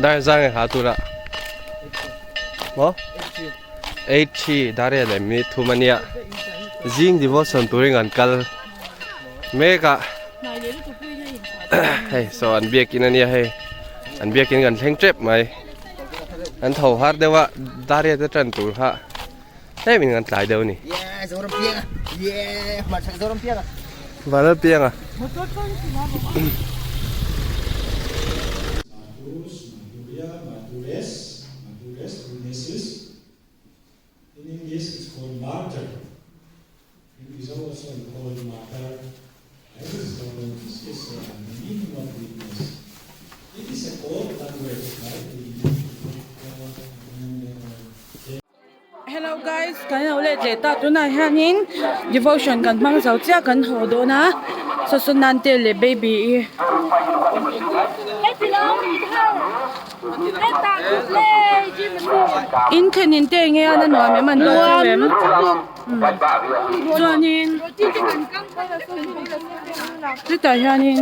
Dar zang e ha tura mo 8 thi dar e leh minute thum ania zing devotion turin an kal mek a hei saw an biakin ania hei an biakin kan thleng tep mai an tho har deuh a dar e te tan tur kha Hei min kan tlai deuh ni. Vanlal pianga. In English it's called martyr. In Mizo also we call martyr. Right? So this is uh, the meaning of witness. It is a code language, right? We Hello guys, kan lo let leh ta tunah hianin devotion kan hmang zo chiah kan haw dawn a saw saw Nante leh baby i in thlen in te enge a nuam em an duat em chuanin chutah hianin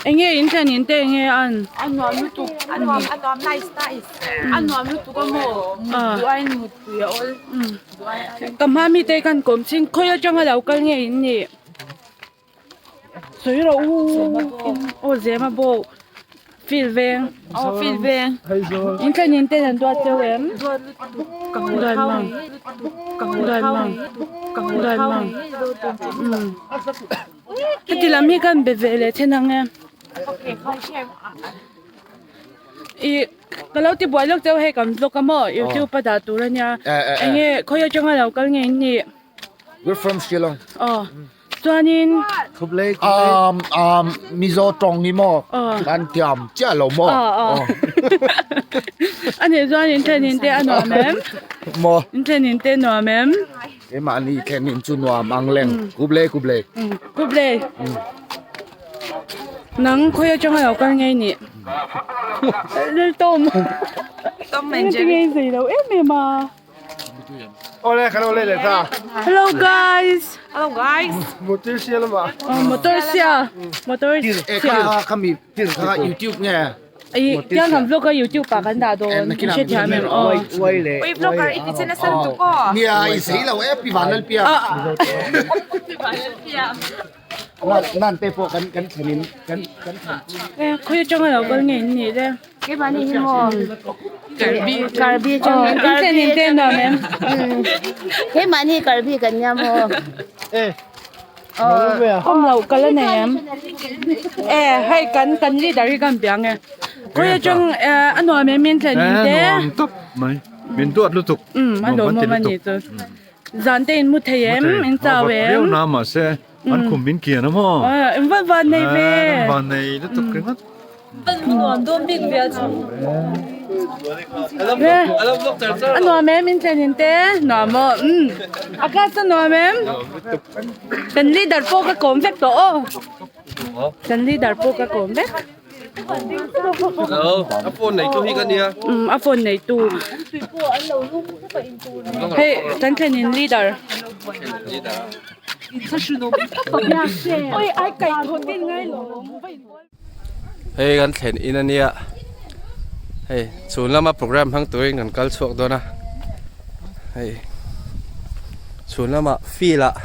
enge in thlen in te enge a an a nuam lutuk a nuam a nuam nice nice a nuam lutuk a maw duh aiin mutpui a awl ka hma mite khan kawm chin khawi atanga lo kal nge in nih sawi rawh u aw zema bawk field veng aw field veng in thlen in ten an duat cheu em duat mang duat mang duat mang heti lam hi kan be ve leh then ang e. Ih ka lo ti buai lawk chauh hei kan vlog a maw youtube a dah tur ania enge khawi atanga lo kal nge in nih We're from Shillong. Aw chuanin Um um Mizo tawng ni maw kan thiam chiah lo maw ani chuan in thlen in te a nuam em maw in thlen in te nuam em keimahni thlen in chu nuam ang leng kuble kuble kuble Nang khawi atanga lo kal ngei nih? Lil Tom. Tom and Jerry. Ngei zei lo em em a. Ole kan ole le ta. Hello guys. Hello guys. Motor sia lama. Oh, motor sia. Motor sia. Kami kha YouTube nge. Ai tiang kan vlog a YouTube pa kan dah dawn. Hre thiam em aw. Ui vlogger i ti chen a san tuk aw. Nia i sei lo e pi van lal pia. Nan te pawh kan kan thlen in kan kan thlen. Eh khawi atanga lo kal nge in nih le? Keimahni hi maw Karbi Karbi atang in thlen in te nuam em? Keimahni Karbi kan nia maw? Eh Awm lo kal a nei em? Eh hei kan kan leader hi kan piang e. Khawi atang a nuam em in thlen in te? Nuam tawp mai. Min duat lutuk. Um a lawmawm a nih chu. Zan te in mu thei em? In chau em? Viau na mahse an khum min kian a maw? In van van nei ve. Kan van nei lutuk ringawt. Van mu nuam dawn bik ve a chu. A nuam em in thlen in te? Nuam aw. Umm. A class a nuam em? Kan leader pawh ka kawm vek tawh aw. Kan leader pawh ka kawm vek. Hello, a phone nei tu hi ka nia. Um, a phone nei tu. Hei, kan thlen in leader. Oi, ai kai tho tin ngai lo. Hei kan thlen in ania. Hei, chhun lama program hmang turin kan kal chhuak dawn a. Hei, chhun lama field ah.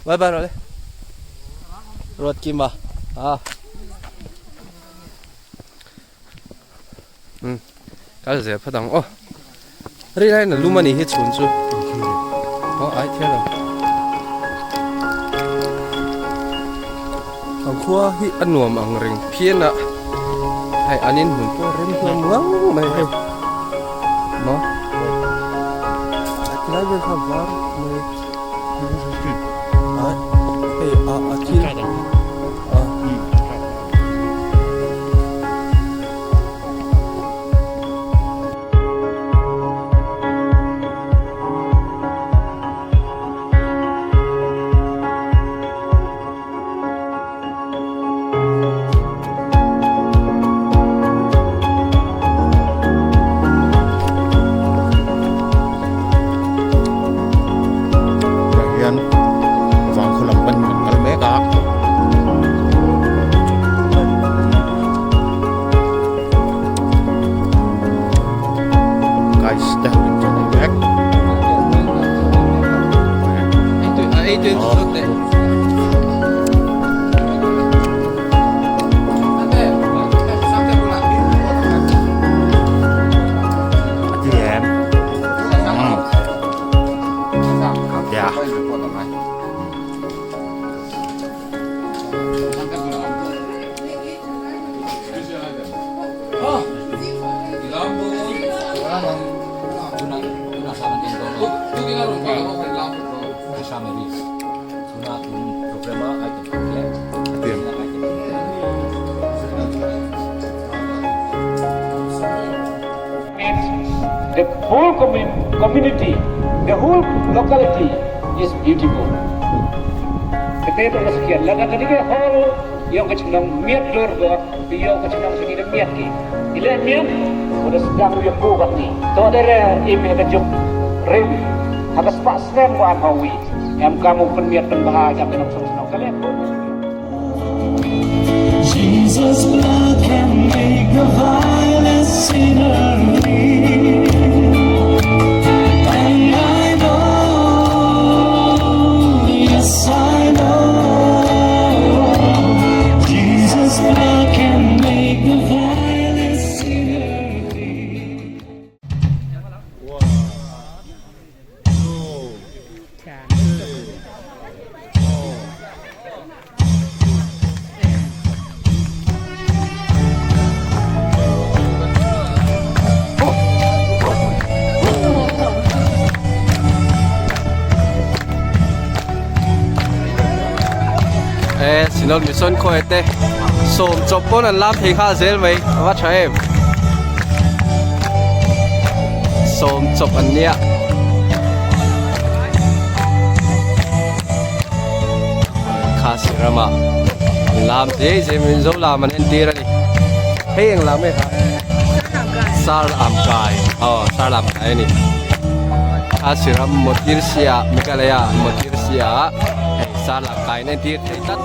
Bye bye rawh le. Ruat kim a. Ah. Um. Kal zel phat ang aw. Ri lai na lum ani hi chhun chu. Oh ai thial lo. Ang khua hi a nuam ang reng phian a. Hei an in hmun pawh rem hlawm ngang mai hei. Maw? Tilai vel kha var mai. Hei a a thil a. whole community, the whole locality is beautiful. The paper was here. Laga tadi ke hall yang ke cendong miat dor go, yang ke cendong sini de miat ki. Ile miat udah sedang yang go kat ni. To dere ime ke juk rim. Hagas pak srem wa hawi. Yang kamu pen miat pen bahagia pen song senong kalian. Jesus' blood can make the vilest sinner clean. And I know, yes I know, Jesus' blood can make the vilest sinner clean. E Synod Mission khawi te sawm chawp pawn an lam thei nghal zel mai a va tha em sawm chawp an nia. Khasi rama lam zei zei mai Mizo lam an entir a ni hei eng lam nge kha sar lam kai aw sar lam kai a ni Khasi ram motir sia Meghalaya motir sia hei sar lam kai an entir thei tlat.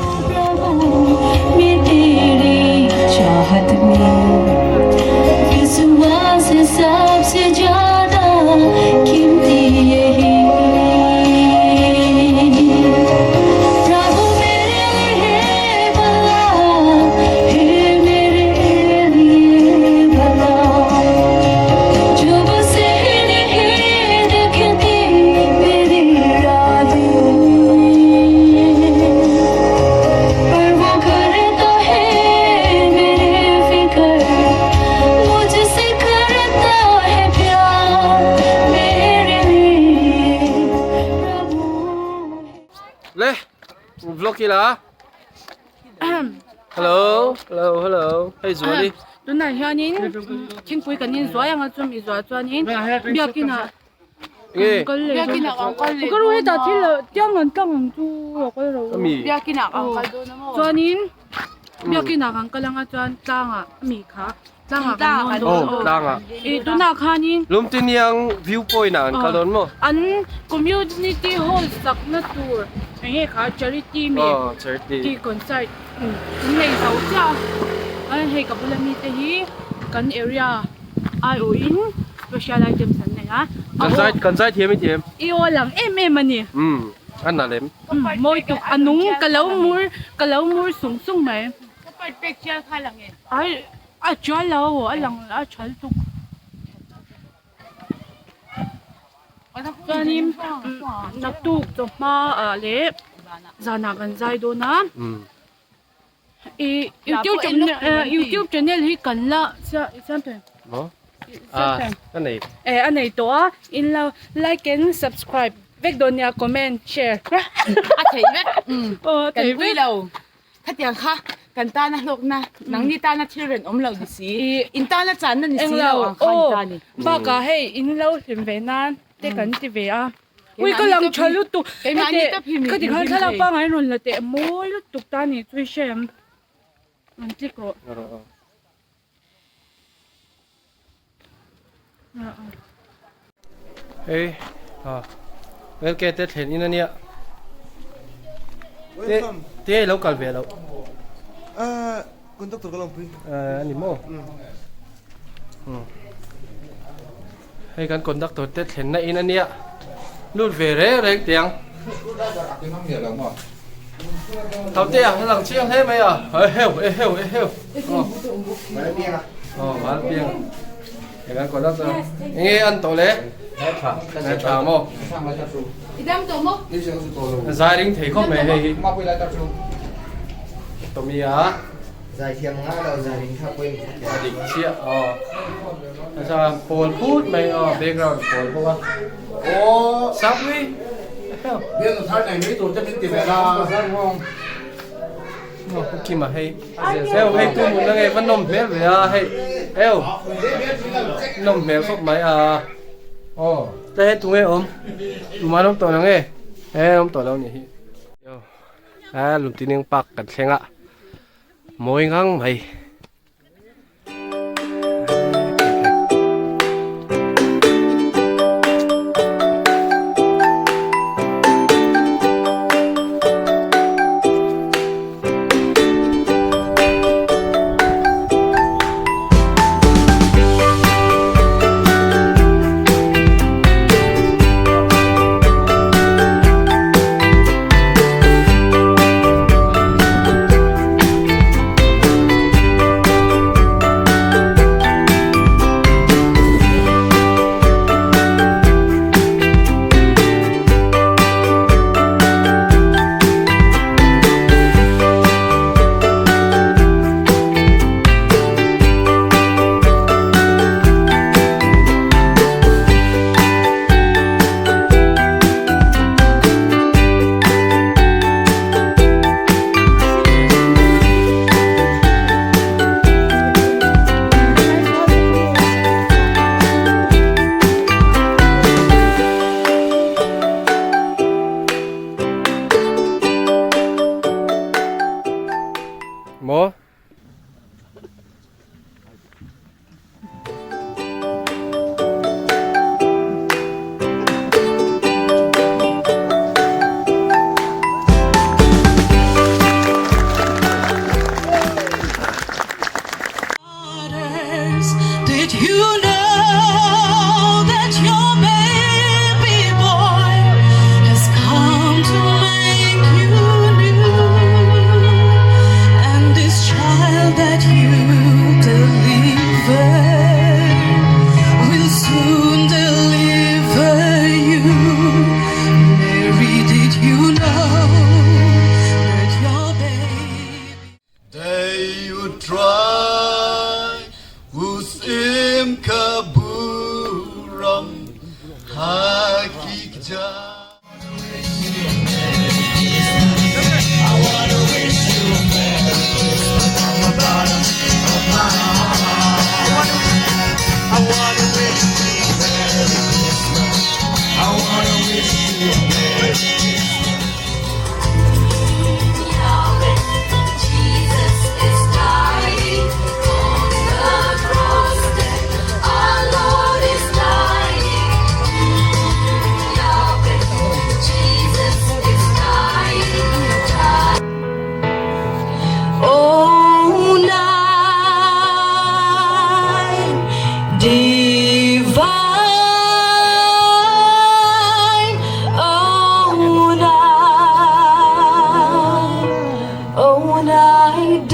Le vlog hi la hello hello hello hei zuali tunah hianin thingpui kan inzuai anga chumi zuah chuanin biakinah nge biakinah kan kal leh ka ru hetah thil lo tiang an tlang ang chu a kal ro ami biakinah kan kal dawn a maw chuanin biakinah kan kal anga chuan tlangah ami kha tlangah kan lawn dawn aw tlangah ih tunah khanin Lumtiniang view point ah an kal dawn maw an community hall sakna tur eng nge kha charity mi aw charity ti concert an nei zo chiah a hei ka bula mite hi kan area aiawhin special items an nei a kan zai kan zai thiam i thiam i aw lang em em a ni umm a na lem mawi tuk a nung ka lo mur ka lo mur sung sung mai ka part pek chial kha lang e ai a chial lo a lang a thal tuk chuanin naktuk chawhma ah leh zanah kan zai dawn a. I YouTube channel YouTube channel hi kan la siam thei maw a ka nei e a nei tawh a in lo like and subscribe vek dawn nia comment share a theih vek aw a kan theih pui vek lo khatiang kha kan tana hlawkna nangni tana thil ren awm lo ni si in tana channa ni si lo ang kha ni ta ni bakah hei in lo hlim ve nan te kan ti ve a. Ui ka lang tha lutuk ka ti khan thlalak pangai rawn la teh mawi lutuk ta ni chu i hrem an click rawh. Hei a LK te thlen in ania te te lo kal ve lo Conductor ka lawmpui ani maw. Hei kan conductor te thlenna in ania lut ve reng reng tiang Tho te a lang chiang hle mai a e heu e heu e heu aw mal piang hei kan conductor enge an tawh le ngai tha maw zai ring thei khawp mai hei hi Tommy a. Zaithiam nga lo zairing kha pawhin ka hria. A dik chiah aw. Nasa pawl phut mai aw background pawl bawk a. Aw. Sapui. Bialnu thar nei mai tur te min ti ve la. Aw pu Kima hei. Heu hei tu hmun ange va nawm hmel ve a hei. Heu. Nawm hmel khawp mai a. Aw tlai hian tunge awm tumah an awm tawh lo nge he an awm tawh lo nih hi a Luntining park kan thleng a mawi ngang mai. Maw? Did you know that your baby boy has come to make you new? And this child that you deliver will soon deliver you. Mary, did you know that your baby? They would try usim kaburam hakikja. Jesus is dying on the cross. Our Lord is dying. Jesus is dying. Oh, night divine. Oh, night. Oh, night